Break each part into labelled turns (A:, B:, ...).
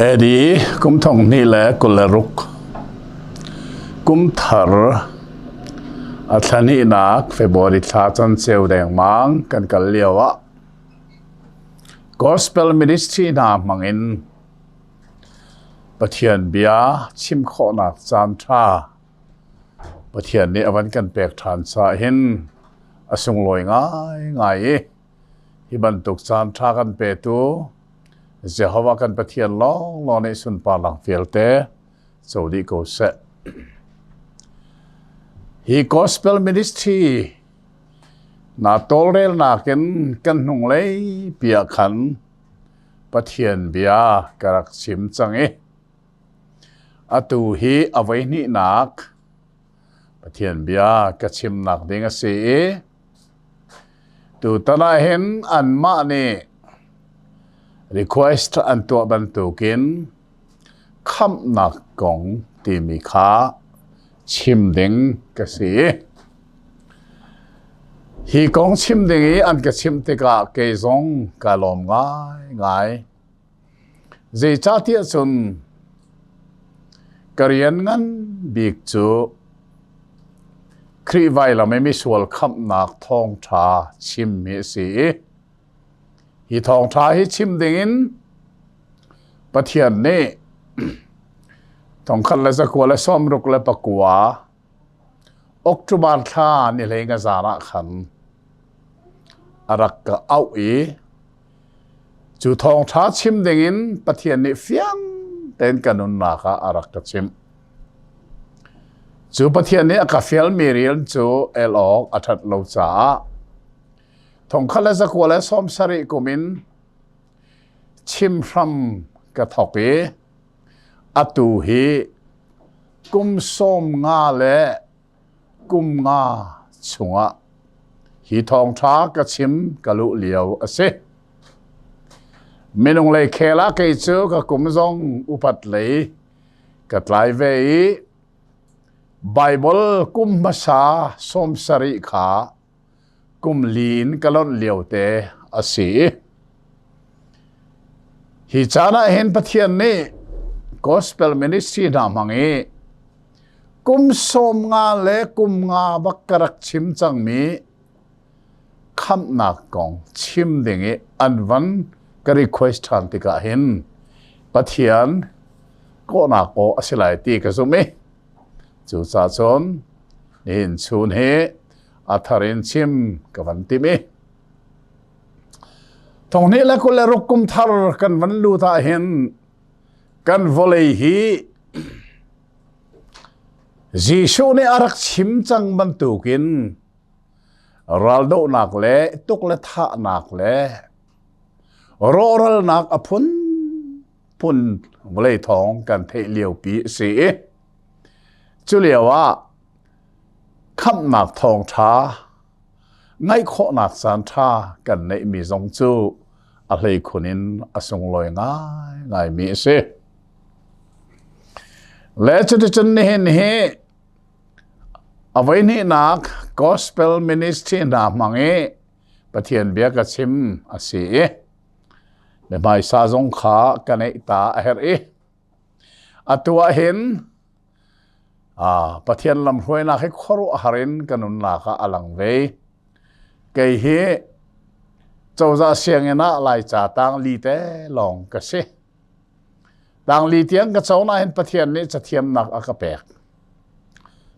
A: AD kum thong hnih le 26 kum thar a thla hnihnak February thla canceu dengmang kan kal lio ah Gospel Ministry hna hmangin Pathian bia chim khawhnak caan ṭha Pathian nih a van kan pek ṭhan caah hin a sunglawi ngaingai i hi bantuk caan ṭha kan petu Jehovah kan Pathian lawnglawng nih sunparnak vialte co dih ko seh. Hi gospel ministry na tawlrelnak in kan hnunglei pi ah khan Pathian bia ka rak chim cang i atu hi a voihnihnak Pathian bia ka chimnak ding a si i tutan ah hin anmah nih request an tuah bantukin khamhnak kong timi kha chim ding ka si. Hi kong chim ding i an ka chimh tikah kei zong ka lawm ngaingai. Zeicahtiah cun ka rian ngan bik cu Khrih vailam i misual khamhnak thawngṭha chim hi a si i hi thawngṭha hi chim dingin Pathian nih 1969 October thla ni hlei nga zan ah khan a rak ka auh i cu thawngṭha chim dingin Pathian nih fiang tein ka nunnak ah a rak ka chimh. Cu Pathian nih a ka fialmi rian cu el awk a ṭhat lo caah 1970 kum in chim hram ka thawk i atu hi kum 50 le kum nga chungah hi thawngṭha ka chim ka luh lio a si. Minung lei khel ah kei cu ka kum zong upat lei ka tlai ve i Baibal kum hmasa 70 kha kum li in ka lonh lio te a si. Hi caan ah hin Pathian nih gospel ministry hna hmang i kum 50 le kum nga bak ka rak chim cangmi khamhnak kong chim ding i an van ka request ṭhan tikah hin Pathian kawhnak aw a si lai ti ka zumh i cucaah cun nihin chun hi a thar in chim ka van tim i 2026 kum thar kan van lut ah hin kan vawlei hi Jesuh nih a rak chim cang bantukin raldohnak le tuk le thahnak le rawhralnak a phunphun vawlei thawng kan theih liopi a si i cu lio ah khamhnak thawngṭha ngaih khawhnak caanṭha kan neihmi zong cu a hleikhun in a sunglawi ngaingaimi a si. Le cuticun nihin hi a voihnihnak gospel ministry hna hmang i Pathian bia ka chim a si i biahmaisa zong kha ka neih ta a herh i atu ah hin Pathian lamhruainak hi khuaruahhar in ka nunnak ah a lang ve. Kei hi cozah sianginn ah Laica tang li te lawng ka si. Tang li tiang ka co nain Pathian nih cathiamnak a ka pek.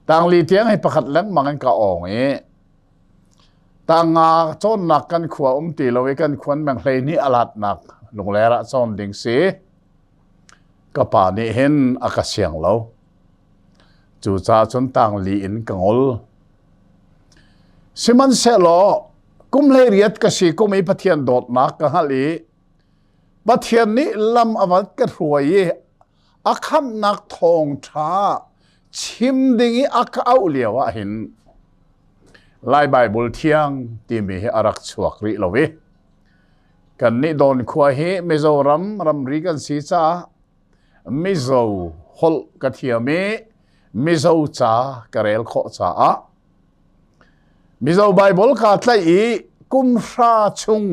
A: Tang li tiang hi pakhat lengmang in ka awng i tang nga cawnnak kan khua um ti lo i kan khuan meng 12 a latnak Lungler ah cawn ding si. Ka pa nih hin a ka siang lo. Cucaah cun tang li in ka ngol. Sihmanhsehlaw kum 18 ka si kum i Pathian dawtnak ka hngalh i Pathian nih lam a van ka hruai i a khamhnak thawngṭha chim ding i a ka auh lio ah hin Lai Baibal Thiang timi hi a rak chuak rih lo i Kannih Dawn khua hi Mizoram ramri kan si caah Mizo holh ka thiam i Mizo ca ka rel khawh caah Mizo Baibal kaa tlaih i kum hra chung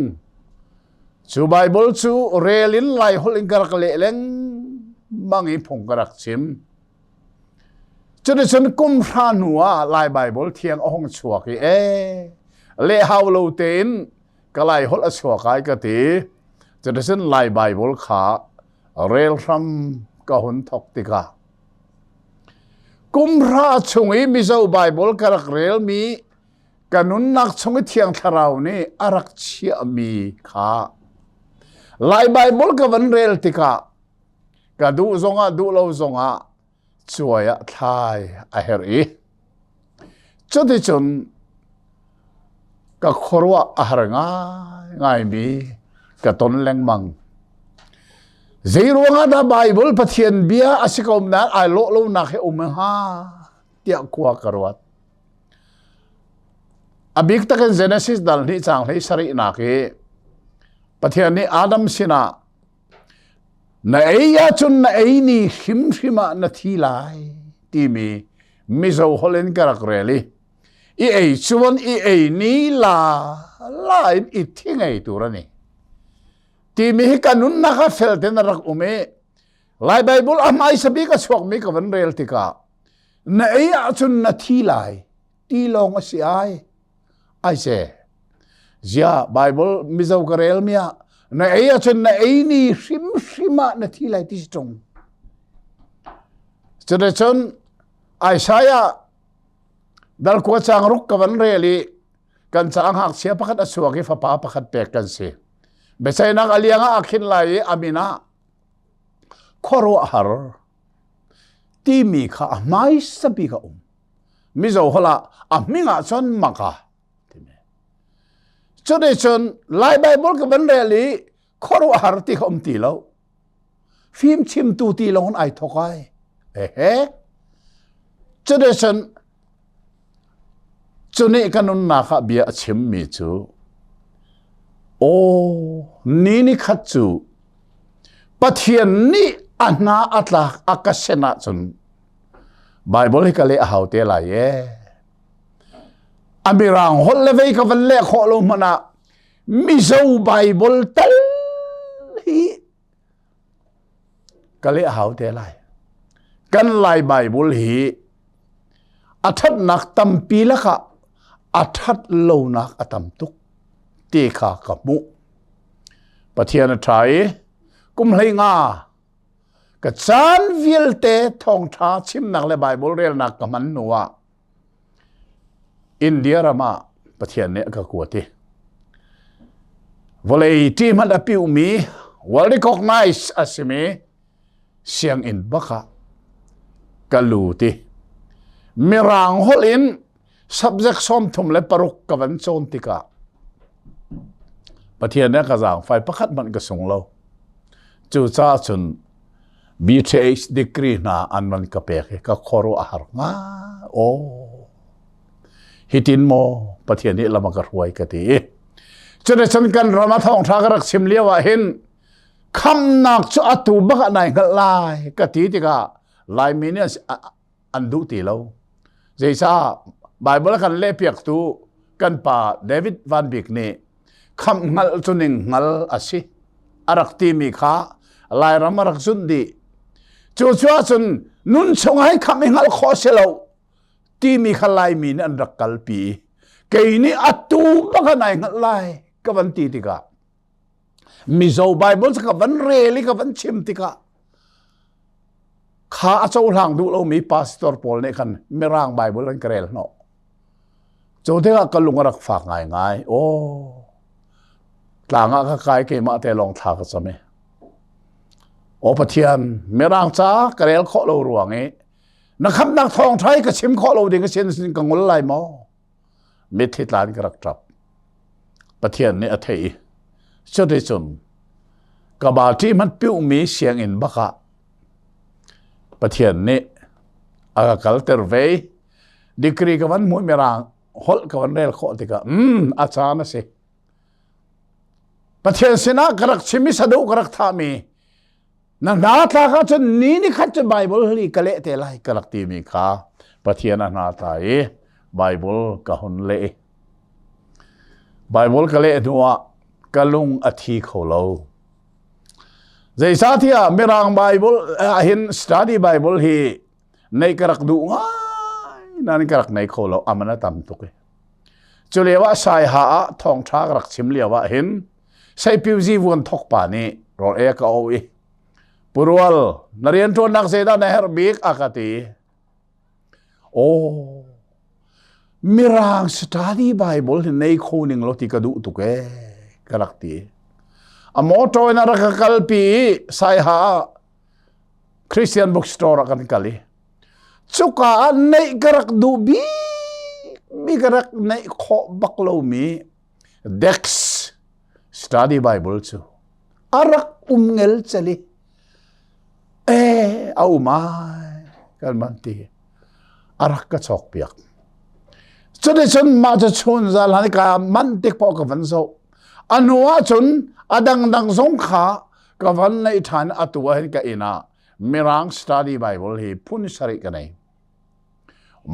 A: cu Baibal cu rel in Lai holh in ka rak leh lengmang. lengmang i phung ka rak chim. Cuticun kum hra hnu ah Lai Baibal thiang a hung chuak i ee leh hau lo tein ka Lai holh a chuak ai ka ti. Cuticun Lai Baibal kha rel hram ka hun thok tikah kum hra chung i Mizo Baibal ka rak relmi ka nunnak chung i Thiang Thlarau nih a rak chiahmi kha Lai Baibal ka van rel tikah ka duh zongah duh lo zongah cuai ah thlai a herh i cuticun ka khuaruah a har ngaingaimi ka ton lengmang. Zei ruangah dah Baibal Pathian bia a si ko nain ai lawh lonak hi um hnga tiah khua ka ruat. A bik takin Genesis dal hnih caang hlei sarihnak i Pathian nih Adam sinah na ei ahcun na ei ni hrimhrim ah na thi lai timi Mizo holh in ka rak rel i i ei chuan i ei ni la la in i thi ngei tur ani timi hi ka nunnak ah fel ten a rak um i Lai Bible a hmaisa bik a chuakmi ka van rel tikah na ei ahcun na thi lai ti lawng a si ai ai se zia Bible Mizo ka rel mi ah na ei ahcun na ei ni hrimhrim ah na thi lai ti si ṭung cuticun Isaiah dal kua caang ruk ka van rel i kan caang ngakchia pakhat a chuak i fapa pakhat pek kan si biaceihnak a liang ah a khin lai i a min ah khuaruahhar timi kha a hmaisa bik a um Mizo holh ah a hming ah cun maka timi cuticun Lai Bible ka van rel i khuaruahhar ti kha um ti lo fim chimtu ti lawng in ai thok ai ehe cuticun cunih ka nunnak ah bia a chimmi cu aw ni ni khat cu Pathian nih a hna a tlak a ka sen ahcun Bible hi ka leh a hau te lai e. A mirang holh le vei ka van leh khawh lo hmanh ah Mizo Bible tal hi ka leh a hau te lai. Kan Lai Bible hi a ṭhatnak tampi lakah a ṭhat lonak a tam tuk ti kha ka hmuh. Pathian a ṭha i kum hlei nga Ka caan vialte thawngṭha chimnak le Baibal relnak ka hman hnu ah India ram ah Pathian nih a ka kuat i vawlei ṭi hmanh a piumi well recognized a simi sianginn bak ah ka lut i Mirang holh in subject 36 ka van cawn tikah Pathian nih ka zaangfai pakhat hmanh ka sung lo. Cucaah cun BTH degree hna an van ka pek i ka khuaruah a har nga. Aw, hitin maw Pathian nih lam a ka hruai ka ti i. Cuticun kan ram a thawngṭha ka rak chim lio ah hin khamnak cu atu bak ah nai hngalh lai ka ti tikah Laimi nih an duh ti lo. Zeicah Baibal a kan lehpiaktu kan pa David Van Bik nih khamh hngalh cu ning hngal a si a rak timi kha Lairam a rak zunh dih. Cucaah cun nun chung ah hin khamh i hngalh khawh a si lo timi kha Laimi nih an rak kalpi. Kei nih atu bak ah nai hngalh lai ka van ti tikah Mizo Bible ka van rel i ka van chim tikah kha a cohlang duh lomi pastor pawl nih khan Mirang Bible an ka rel hnawh. Cu tikah ka lung a rak fak ngaingai. Aw, tlang ah ka kai keimah te lawng thla ka cam i. Aw Pathian, Mirang ca ka rel khawh lo ruang i na khamnak thawngṭha hi ka chim khawh lo ding a sin sin ka ngol lai maw? Mitthli tlan ka rak ṭap. Pathian nih a theih i cuticun ka ba ṭi hmanh piuhmi sianginn bak ah Pathian nih a ka kalter ve i degree ka van hmuh mirang holh ka van rel khawh tikah a caan a si. Pathian sinah ka rak chim i saduh ka rak thahmi Na hna tlak ahcun ni ni khat cu Baibal hi ka leh te lai ka rak timi kha Pathian a hna tla i Baibal ka hun leh. Baibal ka leh hnuah ka lung a thi kho lo. Zeicahtiah Mirang Bible ah hin study Bible hi nei ka rak duh ngai nain ka rak nei kho lo aman a tam tuk i. Cu lio ah Saiha ah thawngṭha ka rak chim lio ah hin Seipiuzi vuan thok pa nih rawl ei a ka auh i Purual na rianṭuannak zeidah na herh bik a ka ti. Aw Mirang study Bible hi nei kho ning lo ti ka duh tuk ee ka rak ti. A motor in a rak ka kalpi i Saiha ah Christian bookstore ah kan kal i cuka ah neih ka rak duh bik mi ka rak neih khawh bak lomi Dex study Bible cu a rak um ngel cel i Eh, a um ai kan man ti. A rak ka chawk piak. Cuticun mah cu chun zal han ka man tik paoh ka van zoh. A hnu ahcun a dangdang zong kha ka van neih ṭhan atu ah hin ka inn ah Mirang Study Bible hi phun sarih ka nei.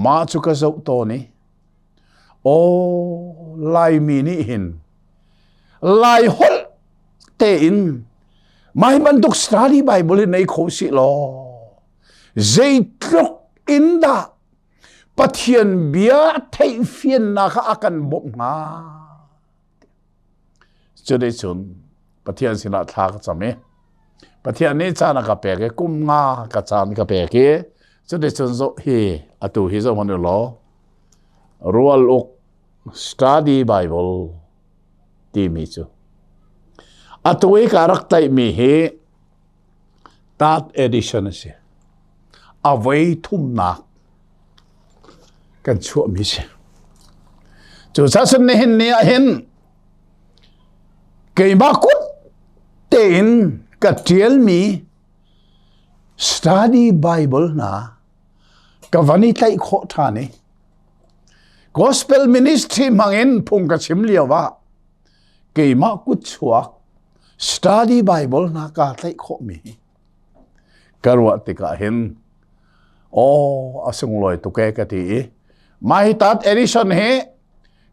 A: Mah cu ka zoh tawn i aw Laimi nih hin Lai holh tein mai bantuk study Bible hi nei kho si law zeitluk in dah Pathian bia theihfiannak kha a kan bawmh hnga. Cuticun Pathian sinah thla ka cam i Pathian nih caan a ka pek i kum nga ka caan ka pek i cuticun zoh hi atu hi zoh hmanh u law rual uk study Bible timi cu atu i ka rak tlaihmi hi third edition a si. A voi thumnak kan chuahmi si. Cucaah cun nihin ni ah hin keimah kut tein ka ṭialmi study Bible hna ka van i tlaih khawh ṭhan i gospel ministry hmangin phung ka chim lio ah keimah kut chuak study Bible hna kaa tlaih khawhmi hi ka ruah tikah hin aw a sunglawi tuk e ka ti i mah hi tat edition hi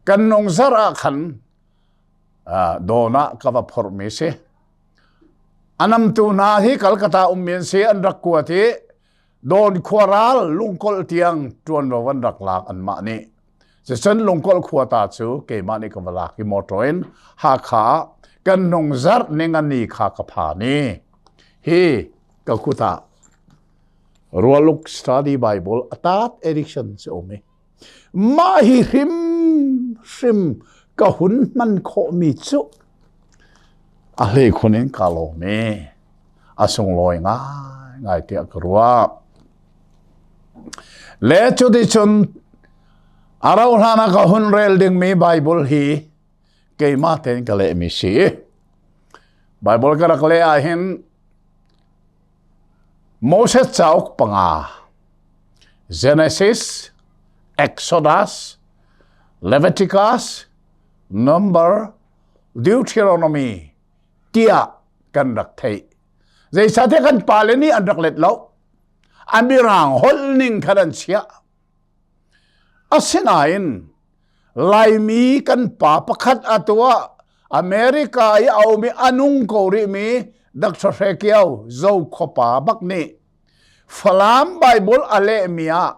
A: kan nung zarh ah khan dawn ah ka va phorhmi si a namtu hna hi Calcutta ummi an si an rak kuat i Dawn khuaral lungkolh tiang ṭuanvo an rak lak anmah nih. Cucun lungkolh khua ta cu keimah nih ka va lak i motor in Hakha ah kan nung zarh ning a ni kha ka phan i hi ka kut ah Rualuk Study Bible a tat edition cu um i mah hi hrim hrim ka hun hman khawhmi cu a hleikhun in ka lawm i a sunglawi ngaingai tiah ka ruah. Le cuticun a rauh hlan ah ka hun rel dingmi Bible hi keimah tein ka lehmi si. Bible ka rak leh ahhin Moses cauk panga Genesis, Exodus, Leviticus, Number, Deuteronomy tiah kan rak theih. Zeicahtiah kan pale nih an rak let lo. A mirang holh ning khan an chiah. Asinain Laimi kan pa pakhat atu ah America i a um i a nung ko rihmi Dr. Hre Kio Zokhawpa bak nih Falam Bible a lehmi ah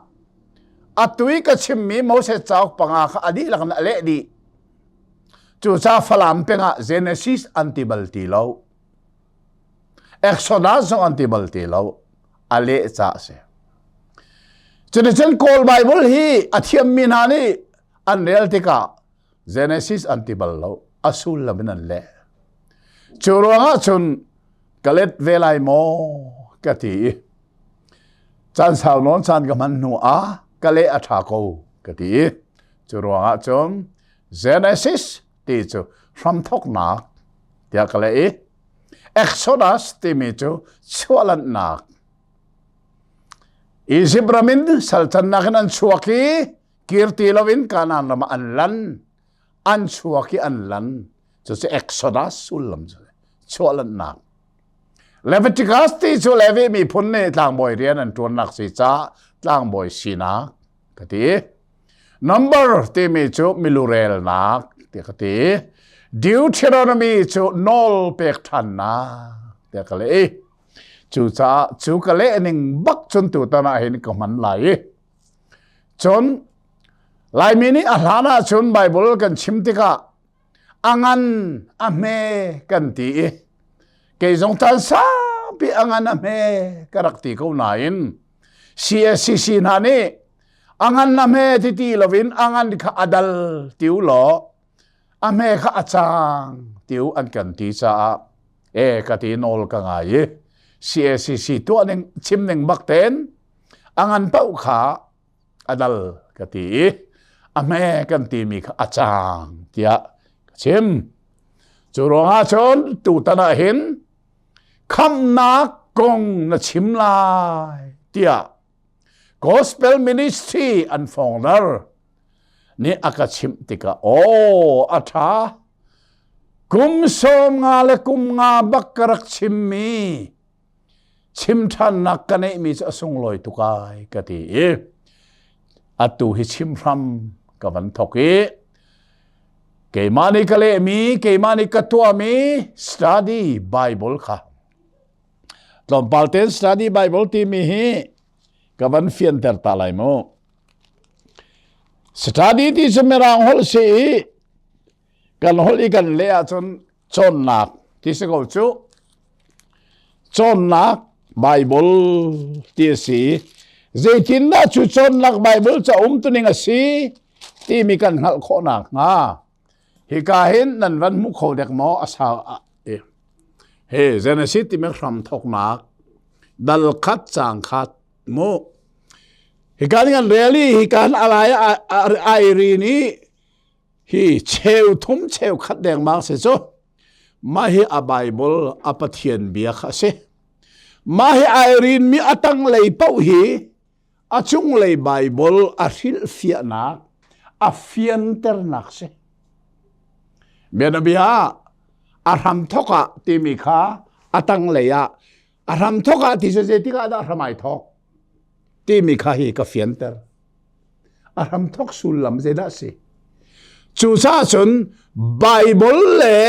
A: atu i ka chimmi Moses cauk panga kha a dihlak in a leh dih. Cucaah Falam peng ah Genesis an ti bal ti lo. Exodus zong an ti bal ti lo. A leh ca a si. Cuticun Kawl Bible hi a thiammi hna nih an rel tikah Genesis an ti bal lo. A sullam in an leh. Cu ruangah cun ka let ve lai maw ka ti i caan sau nawn caan ka hman hnu ah ka leh a ṭha ko ka ti i cu ruangah cun Genesis ti cu hramthawknak tiah ka leh i Exodus timi cu chuahlanhnak Egypt ram in salcannak in an chuak i kir ti loin Kanaan ram ah an lan an chuak i an lan cucu Exodus sullam cu chuahlanhnak Leviticus ti cu Levi miphun nih tlangbawi rian an ṭuannak si caah tlangbawi sinak ka ti Number timi cu milurelnak ti ka ti Deuteronomy cu nawl pek ṭhannak. tiah ka leh i cucaah cu ka leh ning bak cun tutan ah hin ka hman lai i cun Laimi nih a hlan ah cun Bible kan chim tikah a ngan a hme kan ti i kei zong caan saupi a ngan a hme ka rak ti ko nain CSCC hna nih a ngan a hme ti ti loin a ngan kha a dal ti u law a hme kha a cang ti u an kan ti caah e ka ti nawl ka ngai i CACC tuah ning chim ning bak ten a ngan paoh kha a dal ka ti i a hme kan timi kha a cang tiah ka chim. Cu ruangah cun tutan ah hin khamhnak kong na chim lai tiah gospel ministry an founder nih a ka chimh tikah aw a ṭha kum 50 le kum nga bak ka rak chimmi chim ṭhannak ka neihmi cu a sunglawi tuk ai ka ti i atu hi chim hram ka van thok i keimah nih ka lehmi keimah nih ka tuahmi study Bible kha tlawmpal ten study Bible timi hi ka van fianter ta lai mu study ti cu mirang holh si i kan holh i kan leh ahcun cawnnak ti si ko cu cawnnak Bible ti a si zeitindah cu cawnnak Bible ca um tuning a si timi kan hngalh khawh nakhnga hika hin nan van hmu kho dek maw a sau he Genesis timi hram thoknak dal khat cang khat mu hika nih kan rel i hika alai ai rin i Hi cheu thum cheu khat dengmang si cu mah hi a Bible a Pathian bia kha a si. Mah hi ai rinmi a tanglei paoh hi a cunglei Bible a hrilhfiahnak a fianternak si. Bianabia ah a hramthok ah timi kha a tanglei ah a hramthok ah ti cu zeitik ah dah hram ai thok timi kha hi ka fianter. A hramthok sullam zeidah a si? Cucaah cun Baibal le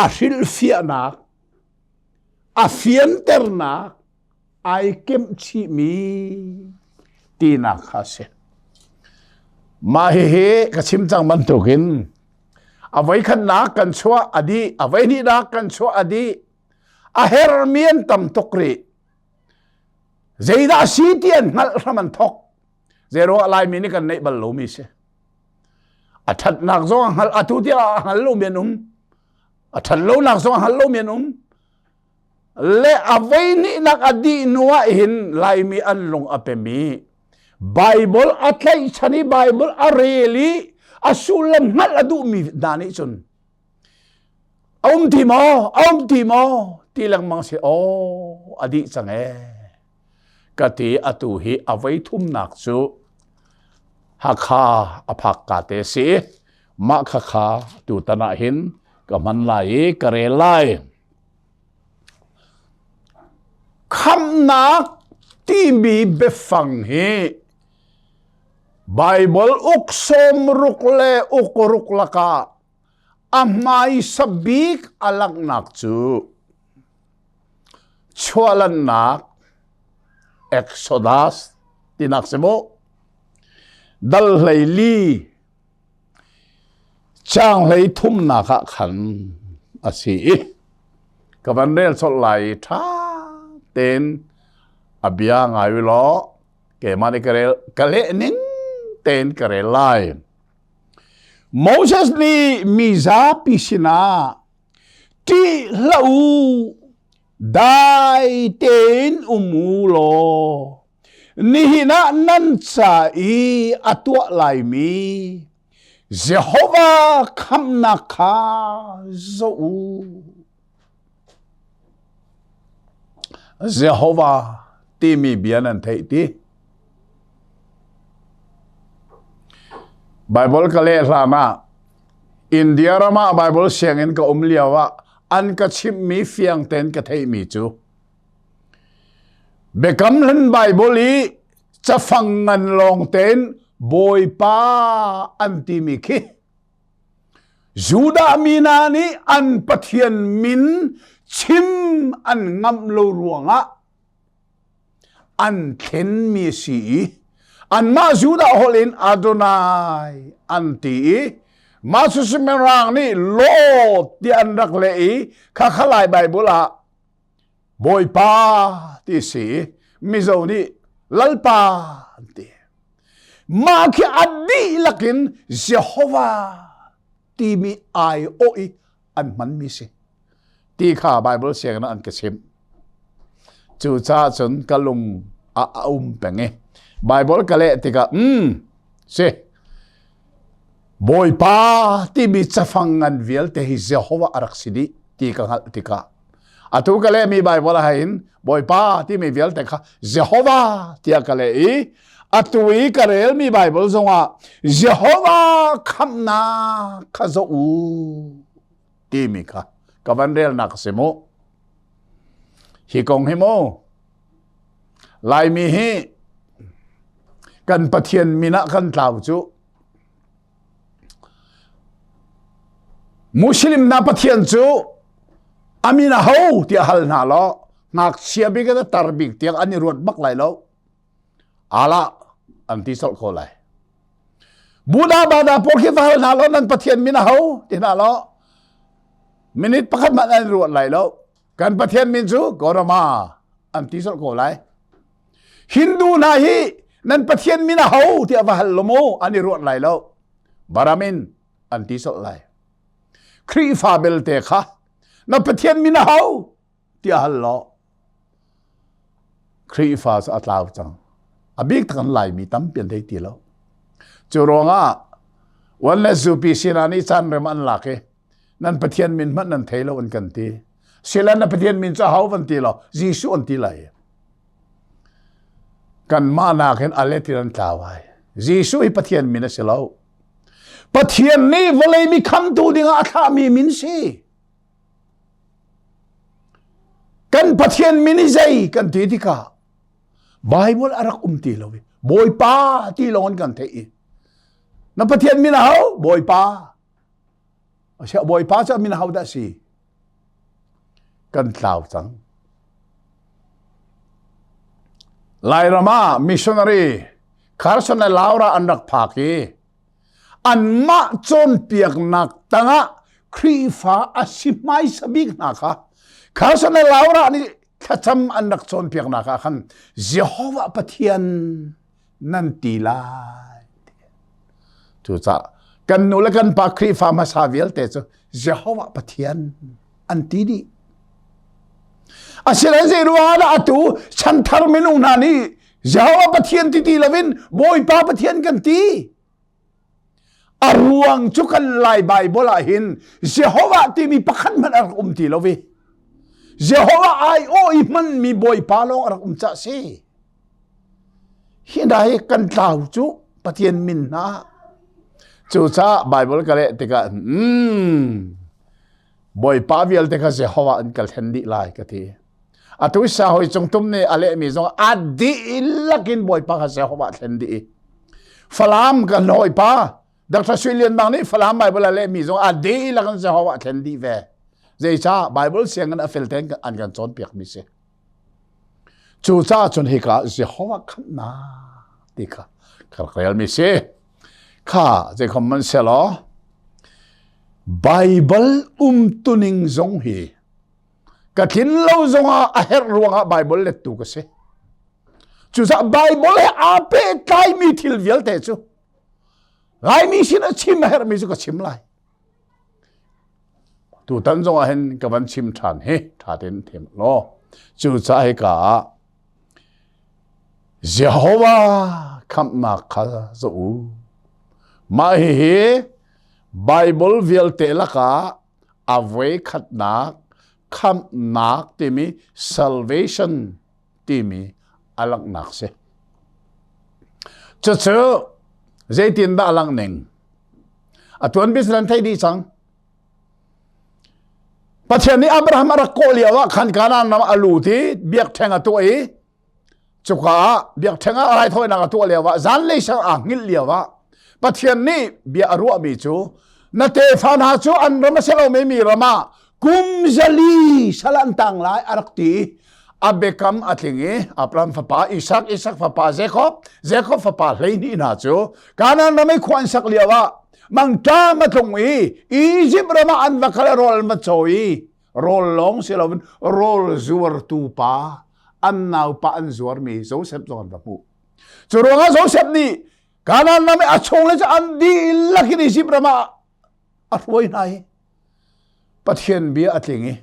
A: a hrilhfiahnak, a fianternak ai kemh chihmi tinak kha a si. Mah hihi ka chim cang bantukin a voikhatnak kan chuah a dih, a voihnihnak kan chuah a dih, a hermi an tam tuk rih. Zeidah si ti an hngalh hram an thok. Zeiruangah Laimi nih kan neih bal lomi si. A ṭhatnak zong a hngal atu tiah a hngal lomi an um. A ṭhat lonak zong a hngal lomi an um. Le a voihnihnak a dih hnu ah hin Laimi an lung a pem i Bible a tlaihchan i Bible a rel i a sullam hngalh a duhmi hna nih cun A um ti maw? A um ti maw? Ti lengmang si aw a dih cang ee. Ka ti atu hi a voi thumnak cu Hakha a phak ka te si. Mah khakha tutan ah hin ka hman lai i ka rel lai. Khamhnak timi biafang hi Baibal uk 60 le uk ruk lakah A hmaisa bik a langhnak cu chuahlannak Exodus tinak si mu. Dal 14 caang 33nak ah khan a si i ka van rel colh lai i ṭha tein a bia ngai u law keimah nih ka rel ka leh ning tein ka rel lai. Moses nih mi zapi sinah ṭih hlah u, dai tein um u law nihin ah nan ca i a tuah laimi Jehovah khamhnak kha zoh u. Jehovah timi bia nan theih ti. Bible ka leh hlan ah India ram ah Bible sianginn ka um lio ah an ka chimhmi fiang tein ka theihmi cu Biakam Hlun Bible i cafang ngan lawng tein Bawipa an timi khi. Judah mi hna nih an Pathian min chim an ngamh lo ruangah an thlenmi a si i anmah Judah holh in Adonai an ti i mah cucu Mirang nih Lord tiah an rak leh i khakha Lai Baibal ah Bawipa ti a si i Mizo nih Lalpa an ti. Mah khi a dihlak in Jehovah timi aiawh i an hmanmi si ti kha Bible sianginn ah an ka chimh. Cucaah cun ka lung a a um peng i Bible ka leh tikah um si Bawipa timi cafang ngan vialte hi Jehovah a rak si dih ti ka hngalh tikah atu ka lehmi Bible ah hin Bawipa timi vialte kha Jehovah tiah ka leh i atu i ka relmi Bible zongah Jehovah khamhnak kha zoh u timi kha ka van relnak a si mu. Hi kong hi mu Laimi hi kan Pathian min ah kan tlau cu Muslim hna Pathian cu a min a ho tiah hal hna law ngakchia bik in a tar bik tiang an i ruat bak lai lo. Allah an ti colh ko lai. Buddha Bada pawl khi va hal hna law nan Pathian min a ho ti hna law minute pakhat hmanh an i ruat lai lo. Kan Pathian min cu Gautama an ti colh ko lai. Hindu hna hi nan Pathian min a ho tiah va hal lo mu an i ruat lai lo. Baramin an ti colh lai. Khrihfa belte kha na Pathian min a ho tiah hal law Khrihfa cu a tlau cang. A bik tak an Laimi tampi an thei ti lo. Cu ruangah Oneness Zupi sinah nih caan rem an lak i nan Pathian min hmanh nan thei lo an kan ti. Sila na Pathian min cu ho van ti lo, Jesuh an ti lai. Kanmah nakin a let in an tlau ai. Jesuh hi Pathian min a si lo. Pathian nih vawlei mi khamtu dingah a thlahmi min si. Kan Pathian min i zei kan ti tikah Bible a rak um ti lo i Bawipa ti lawng in kan theih i na Pathian min a ho? Bawipa. Asiah Bawipa cu a min ho dah si? Kan tlau cang. Lairam ah missionary Carson le Laura an rak phak i anmah cawnpiaknak tangah Khrihfa a si hmaisa bik hna kha Carson le Laura nih thlacam an rak cawnpiaknak ah khan Jehovah Pathian nan ti lai. Cucaah kan nu le kan pa Khrihfa hmasa vialte cu Jehovah Pathian an ti dih. Asinain zei ruangah dah atu chanthar minung hna nih Jehovah Pathian ti ti loin Bawipa Pathian kan ti? A ruang cu kan Lai Baibal ah hin Jehovah timi pakhat hmanh a rak um ti lo i Jehovah aiawh i hmanmi Bawipa lawng a rak um cah si. Hi hna hi kan tlau cu Pathian min hna. Cucaah Baibal ka leh tikah mm, Bawipa vialte kha Jehovah an kal thlen dih lai ka ti. Atu sa hoi cung tum nih a lehmi zong a dihlak in Bawipa kha Jehovah thlen dih i Falam kan hawipa Dr. Sui Lian Mang nih Falam Bible a lehmi zong a dihlak in Jehovah thlen dih ve. Zeicah Bible sianginn a fel tein an kan cawnpiakmi si. Cucaah cun hika Jehovah khamhnak ti kha ka rak relmi si. Kha zeikhom man selaw Bible umtuning zong hi ka tlin lo zongah a herh ruangah Bible lettu ka si. Cucaah Bible he aa pehtlaimi thil vialte cu Laimi sin a chim a herhmi cu ka chim lai. Tutan zong ah hin ka van chim ṭhan hi ṭha tein thim law cucaah hika ah Jehovah khamhnak kha zoh u. Mah hihi Bible vialte lakah a voikhatnak khamhnak timi salvation timi a langhnak si. Cucu zeitindah a langh ning? A tuanbia nan theih dih cang. Pathian nih Abraham a rak kawh lio ah khan Kanaan ram a lut i biakṭheng a tuah i cuka ah biakṭheng ah raithawinak a tuah lio ah zanlei sang aa hngilh lio ah Pathian nih bia a ruahmi cu. Na tefa hna cu an ram a si lomi mi ram ah kum 400 sal an tang lai a rak ti. A biakam a tling i Abraham fapa Isak, Isak fapa Jacob, Jacob fapa 12 hna cu Kanaan ram i khua an sak lio ah mangṭam a tlung i Izipt ram ah an va kal i rawl an va caw i rawl lawng si loin rawl zuartu pa an naupa an zuarmi Joseph zong an va hmuh. Cu ruangah Joseph nih Kanaan ram i a chungle cu an dihlak in Izipt ram ah a hruai hna i Pathian bia a tling i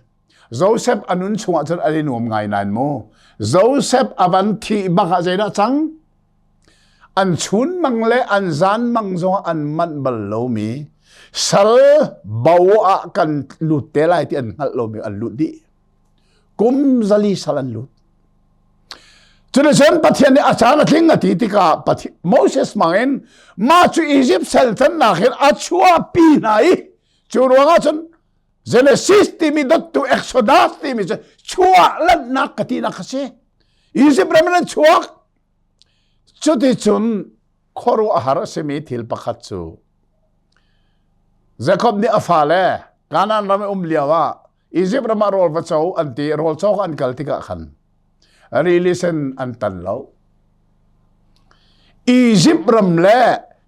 A: Joseph a nun chungah cun an i nuam ngai nain mu Joseph a van thih bak ah zeidah cang? An chun mang le an zan mang zongah an manh bal lomi sal bo ah kan lut te lai ti an hngalh lomi an lut dih. Kum 400 sal an lut. Cuticun Pathian nih a caan a tling a ti tikah Moses hmangin mah cu Izipt sal cannak hin a chuahpi hna i cu ruangah cun Genesis timi dottu Exodus timi cu chuah lanhnak ka tinak a si. Izipt ram in an chuak. Cuticun khuaruahhar a simi thil pakhat cu Jacob nih a fale Kanaan ram i um lio ah Izipt ram ah rawl va co an ti rawl cawk an kal tikah khan rili sen an tan lo. Izipt ram le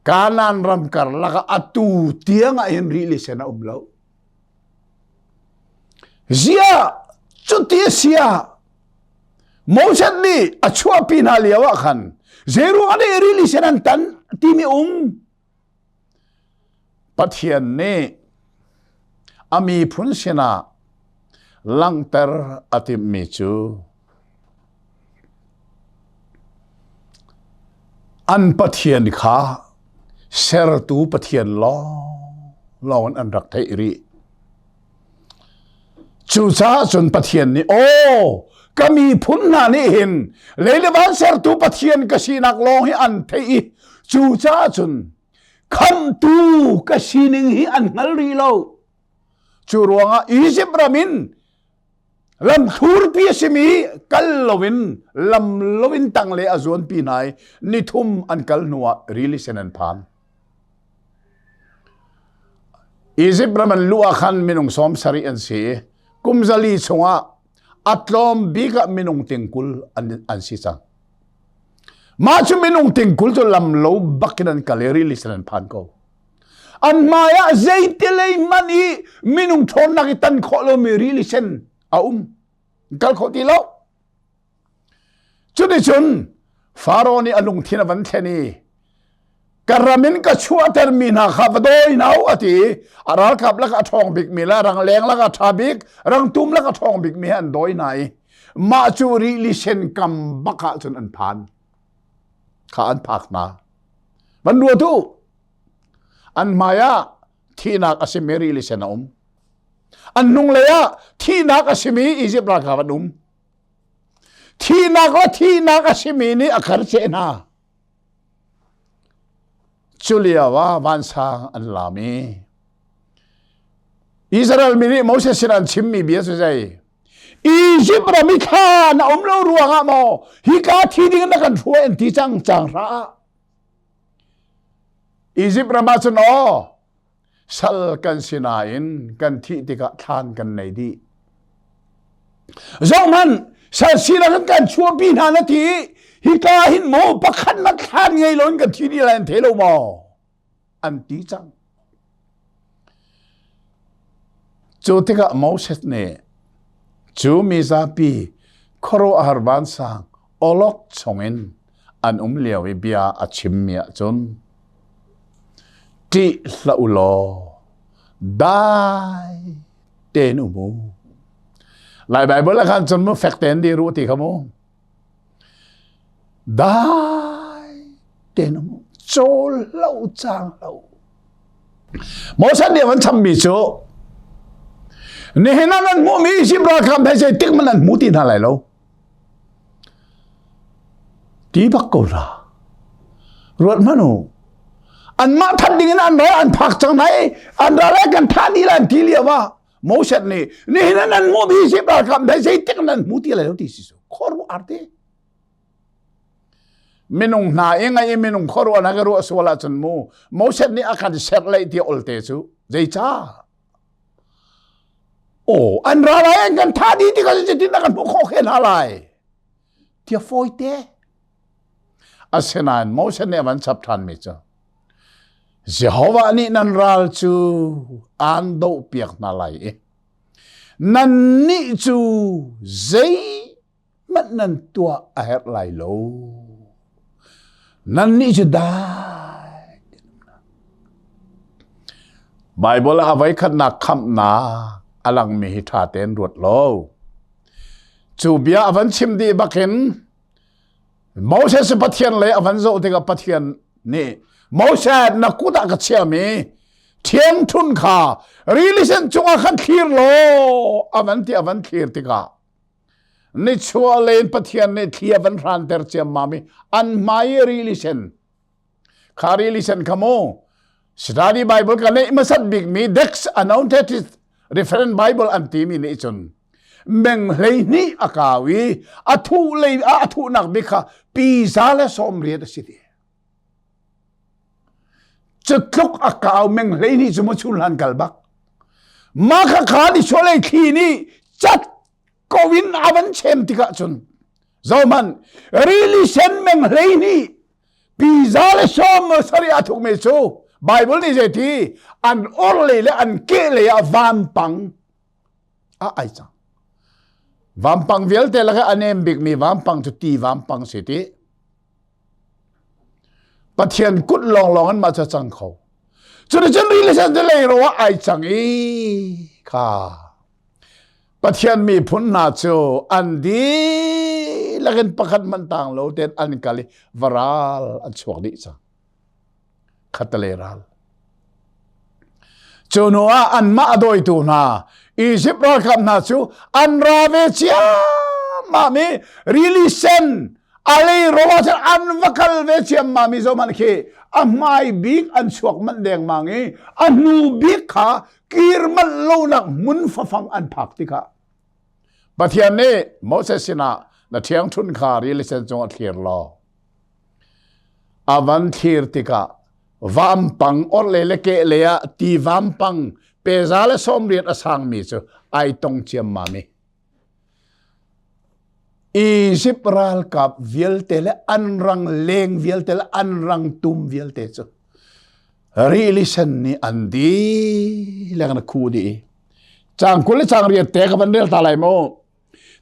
A: Kanaan ram karlak ah atu tiang ah hin rili sen a um lo. Ziah cuti a si ah Moses nih a chuahpi hna lio ah khan zeiruang ah nih rili sen an tan timi um Pathian nih a miphun sinah langhter a timhmi cu an Pathian kha sertu Pathian lawnglawng in an rak theih rih. Cucaah cun Pathian nih, Aw, ka miphun hna nih hin lei le van sertu Pathian ka sinak lawng hi an theih i cucaah cun khamhtu ka sining hi an hngal rih lo. Cu ruangah Izipt ram in lam thlurpi a simi kal loin lam loin tangle a zuanpi hna i nithum an kal hnuah rili sen an phan. Izipt ram an luh ah khan minung 70 an si i kum 400 chungah a tlawm bik ah minung 20 an si cang. Mah cu minung 20 cu lam lo bak in an kal i rili sen an phan ko. An hmai ah zeitilei hmanh i minung ṭhawnnak i tan khawh lomi rili sen a um. Kal khawh ti lo. Cuticun Faro nih a lungthin a van thlen i ka ram in ka chuahtermi hna kha va dawi hna u a ti i a ralkap lakah a ṭhawng bikmi le rangleng lakah a ṭha bik rangtum lakah a ṭhawng bikmi he an dawi hna i mah cu rili sen kam bak ah cun an phan kha an phak hna. Van ruat u an hmai ah thihnak a simi rili sen a um. An hnunglei ah thihnak a simi Izipt ralkap an um. Thihnak le thihnak a simi nih a karceh hna. Cu lio ah vansang an lam i Israel mi nih Moses sin an chimmi bia cu zei? Izipt ram i thla na um lo ruangah maw hika thi ding na kan hruai an ti cang cang hra. Izipt ram ah cun aw sal kan si nain kan thih tikah thlan kan nei dih. Zohhmanh, sal sinak in kan chuahpi hna na ti hika hin maw pakhat na thlan ngei loin kan thi dih lai an thei lo maw? An ti cang. Cu tikah Moses nih cu mi zapi khuaruahhar vansang awlok chungin an um lio i bia a chimmi ahcun ṭih hlah u law dai tein um u. Lai Baibal ah khan cun mu fek tein dir u ti kha mu. Dai tein um u. Cawl lo cang lo. Moses nih an chammi cu nihin ah nan hmuhmi Izipt ralkap he zeitik hmanh nan hmu ti hna lai lo. Ti bak ko hna. Ruat hmanh u. Anmah that ding in an ral an phak cang hna i an ral ai kan thah dih lai an ti lio ah Moses nih nihin ah nan hmuhmi Izipt ralkap he zeitik nan hmu ti lai lo ti si su. Khuaruah te. Minung hna i ngai i minung khuaruahnak i ruah sual ahcun mu Moses nih a kan serh lei ti olte cu. Zeicah? Aw, an ra lai an kan thah dih tikah zeitin dah kan hmuh khawh khe hna lai? Tia fawite. Asinain Moses nih a van chap ṭhanmi cu Jehovah nih nan ral cu aan dohpiak hna lai i nannih cu zeihmanh nan tuah a herh lai lo. Nannih cu dai. Baibal ah a voikhatnak khamhnak a langmi hi ṭha tein ruat lo. Cu bia a van chim dih bakin Moses Pathian lei a van zoh tikah Pathian nih Moses na kut ah ka chiami ṭhiangṭhun kha rili sen cungah khan thlir law a van ti a van thlir tikah nichuah lei in Pathian nih thli a van hranter ciammam i an hmai i rili sen kha rili sen kha mu Study Bible ka neih hmasat bikmi Dex Annotated Reference Bible an timi nih cun meng 12 a kau i a thuh lei a thuhnak bik kha piza le 80 a si ti. Cutluk a kau meng 12 cu mu chun hlan kal bak. Mah kha kha ni sualei thli nih cat ko in a van chem tikah cun zohman rili sen meng 12 piza le sawm sari a thukmi cu Bible nih zeiti an or lei le an ke lei ah vampang a ai cang. Vampang vialte lakah a nem bikmi vampang cu ti vampang si ti. Pathian kut lawnglawng in mah cu cang kho. Cuticun rili sen cu lei ro ah ai cang i kha Pathian miphun hna cu an dihlak in pakhat hmanh tang lo tein an kal i varal an chuak dih cang. Khattelei ral. Cu hnu ah anmah a dawitu hna Izipt ralkap hna cu an ra ve ciammam i rili sen a lei ro ah cun an va kal ve ciammam i zohhmanh khi a hmai bik an chuak manh dengmang i a hnu bik kha kir manh lonak hmun fafang an phak tikah Pathian nih Moses sinah na ṭhiangṭhunh kha rili sen cungah thlir law A van thlir tikah vampang orhlei le kehlei ah ti vampang peza le 80 a sangmi cu ai tong ciammam i Izipt ralkap vialte le an rang leng vialte le an rang tum vialte cu rili sen nih an dihlak in a khu dih i cang 20 le cang riat te ka van rel ta lai mu.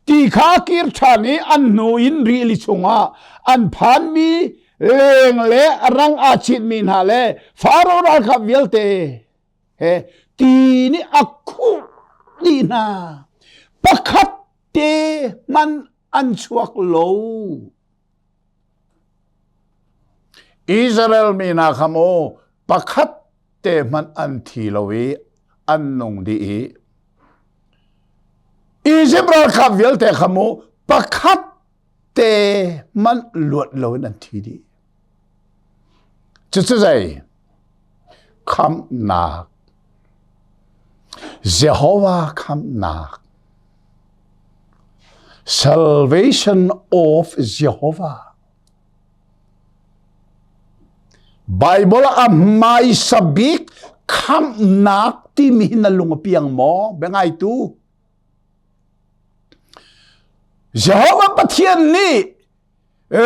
A: Ti kha kir ṭhan i an hnu in rili chungah an phanmi leng le rang aa citmi hna le Faro ralkap vialte he ti nih a khuh dih hna. Pakhat te hmanh an chuak lo. Israel mi hna kha mu pakhat te hmanh an thi lo i an nung dih i Izipt ralkap vialte kha mu pakhat te hmanh luat loin an thi dih. Cucu zei? Khamhnak. Jehovah khamhnak. Salvation of Jehovah. Bible ah a hmaisa bik khamhnak timi hi na lung a piang maw? Biangaitu. Jehovah Pathian nih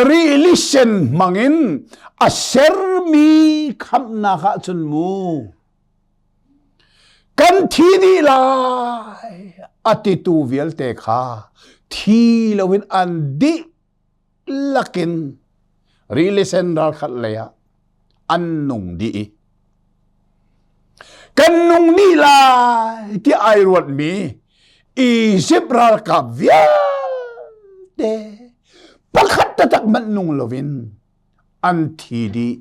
A: rili sen hmangin a sermi khamhnak ahcun mu kan thi dih lai a titu vialte kha thi loin an dih lakin rili sen ralkhat lei ah an nung dih i kan nung dih lai ti ai ruatmi Izipt ralkap vialte pakhat taktak hmanh nung loin an thi dih.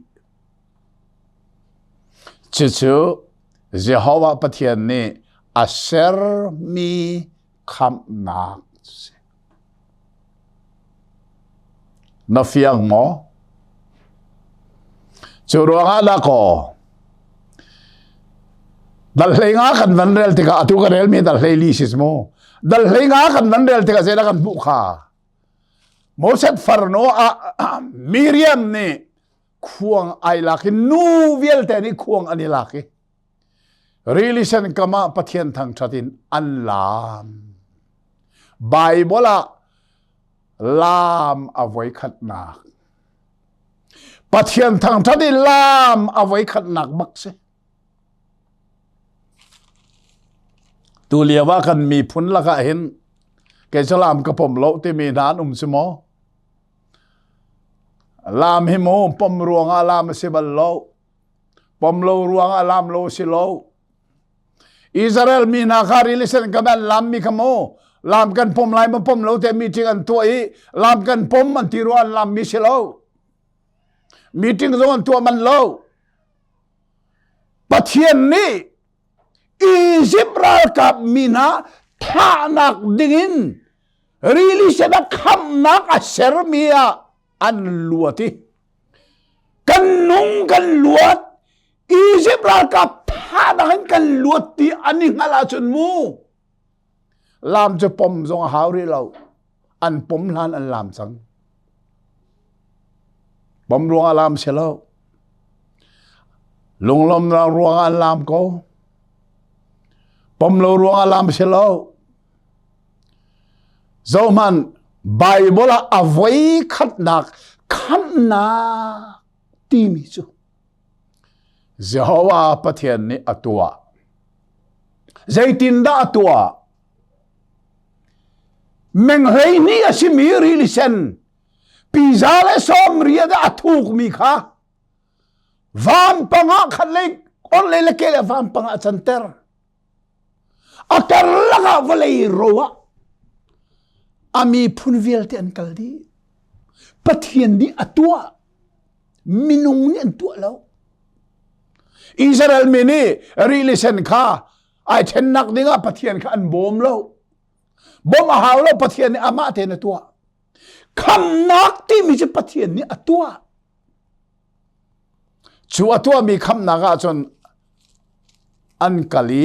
A: Cucu Jehovah Pathian nih a sermi khamhnak si. Na fiang maw? Cu ruangah dakaw dal hlei nga kan van rel tikah atu ka relmi dal hlei li si mu dal hlei nga kan van rel tikah zeidah kan hmuh kha Moses farnu ah Miriam nih khuang ai lak i nu vialte nih khuang an i lak i. Rili sen kam ah Pathian thangṭhat in an laam. Baibal ah laam a voikhatnak. Pathian thangṭhat i laam a voikhatnak bak si. Tu lio ah kan miphun lakah hin kei cu laam ka pom lo timi hna an um si maw? Laam hi mu pom ruangah laam a si bal lo. Pom lo ruangah laam lo si lo. Israel mi hna kha rili sen kam an laam mi kha mu laam kan pom lai ma pom lo te meeting an tuah i laam kan pom an ti ruah an laam mi si lo. Meeting zong an tuah man lo. Pathian nih Izipt ralkap mi hna thahnak dingin rili sen ah khamnak a sermi ah an luat i kan nung kan luat Izipt ralkap thahnak in kan luat ti an i hngalh ahcun mu Lam cu pom zong a hau rih lo. An pom hlan an lam cang. Pom ruangah lam si lo. Lunglawmnak ruangah an lam ko. Pom lo ruangah lam si lo. Zohman Bible ah a voi khatnak khamhnak timi cu Jehovah Pathian nih a tuah. Zeitindah a tuah? Meng 12 a simi rili sen piza le sawm riat a thukmi kha vampang ah khat lei orhlei le ke le vampang ah a canter. A karlak ah vawlei ro ah a miphun vialte an kal dih. Pathian nih a tuah. Minung nih an tuah lo. Israel mi nih rili sen kha ai ṭhennak dingah Pathian kha an bawm lo. Bawm a hau lo Pathian nih amah tein a tuah. Khamnak timi cu Pathian nih a tuah. Cu a tuahmi khamnak ahcun an kal i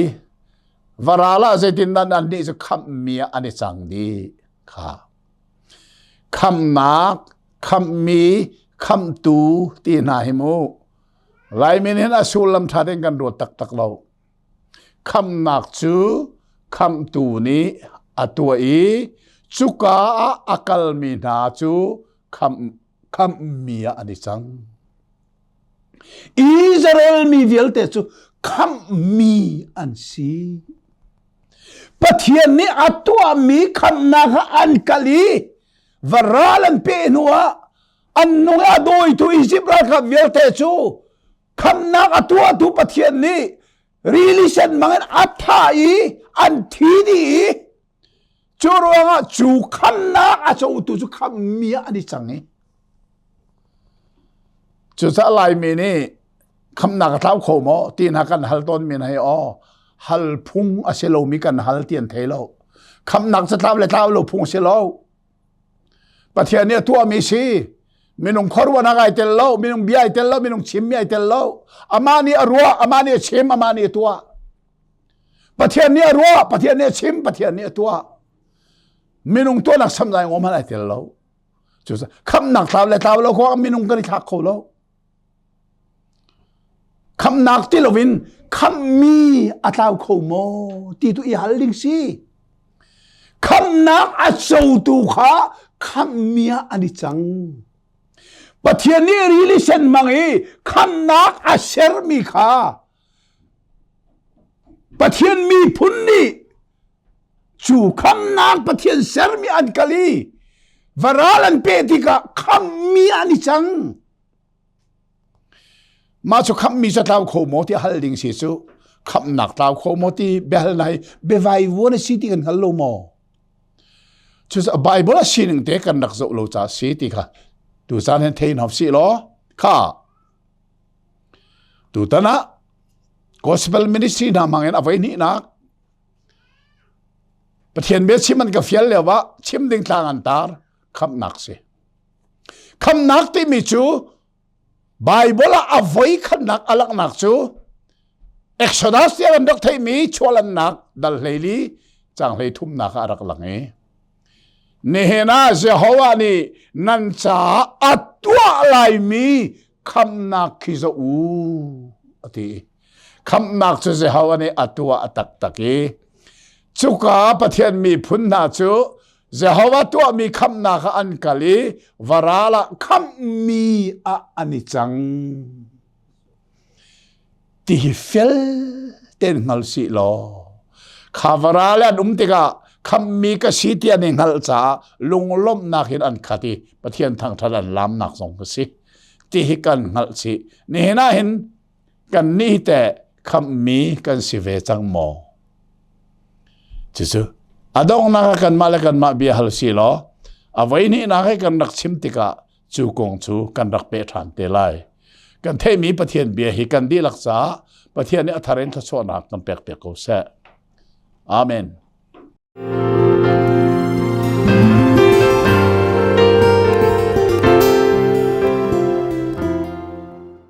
A: varal ah zeitindah annih cu khamhmi ah an i cang dih kha. Khamhnak, khamhmi, khamhtu ti hna hi mu Laimi nih hin a sullam ṭha tein kan ruat taktak lo. Khamhnak cu khamhtu nih a tuah i cuka ah a kalmi hna cu khamh khamhmi ah an i cang. Israel mi vialte cu khamhmi an si. Pathian nih a tuahmi khamhnak ah an kal i varal an peh hnu ah an nung a dawitu Izipt ralkap vialte cu khamhnak a tuahtu Pathian nih rili sen bangin a thah i an thi dih i Cu ruangah cu khamnak a cotu cu khammi ah an i cang i cucaah Laimi nih khamnak a tlau kho maw ti hna kan hal tawnmi hna hi aw hal phung a si lomi kan hal ti an thei lo. Khamnak cu tlau le tlau lo phung a si lo. Pathian nih a tuahmi si. Minung khuaruahnak ai tel lo, minung bia ai tel lo, minung chimmi ai tel lo. Amah nih a ruah, amah nih a chim, amah nih a tuah. Pathian nih a ruah, Pathian nih a chim, Pathian nih a tuah. Minung tuahnak samzai ngom hmanh ai tel lo. Cu khamnak tlau le tlau lo kho minung kan i thlak kho lo. Khamnak ti loin khammi a tlau kho maw ti tu i hal ding si. Khamnak a cotu kha khammi ah an i cang. Pathian nih rili sen mang i khamnak a sermi kha Pathian miphun nih cu khamnak Pathian sermi an kal i varal an peh tikah khammi an i cang. Mah cu khammi cu tlau kho maw ti hal ding si cu khamnak tlau kho maw ti biahal nai biavai vuan a si ti kan hngal lo maw? Cu Bible a sining te kan rak zoh lo ca si ti kha tu caan hin thei hna sih law kha Tutan ah gospel ministry hna hmang in a voi hnihnak Pathian bia chim an ka fial lio ah chim ding tlang an tar khamhnak si. Khamhnak timi cu Bible ah a voi khatnak a langhnak cu Exodus tiah kan rak theihmi chuahlannak dal hleili cang hlei thumnak ah a rak lang i nihin ah Jehovah nih nan caah a tuah laimi khamhnak khi zoh u a ti. Khamhnak cu Jehovah nih a tuah a taktak i cuka Pathian miphun hna cu Jehovah tuahmi khamhnak ah an kal i varal ah khamhmi ah an i cang. Ti hi fel tein hngal sih law kha varal an um tikah khamhmi ka si ti an i hngalh caah lunglawmhnak in an khat i Pathian thangṭhat an laamnak zong ka si. Ti hi kan hngalh chih. Nihin ah hin kannih teh khamhmi kan si ve cang maw? Cucu a donghnak ah kanmah le kanmah bia hal si law a voihnihnak i kan rak chim tikah cu kong cu kan rak peh ṭhan te lai. Kan theihmi Pathian bia hi kan dihlak caah Pathian nih a thar in thluachuahnak kan pek piak ko seh. Amen.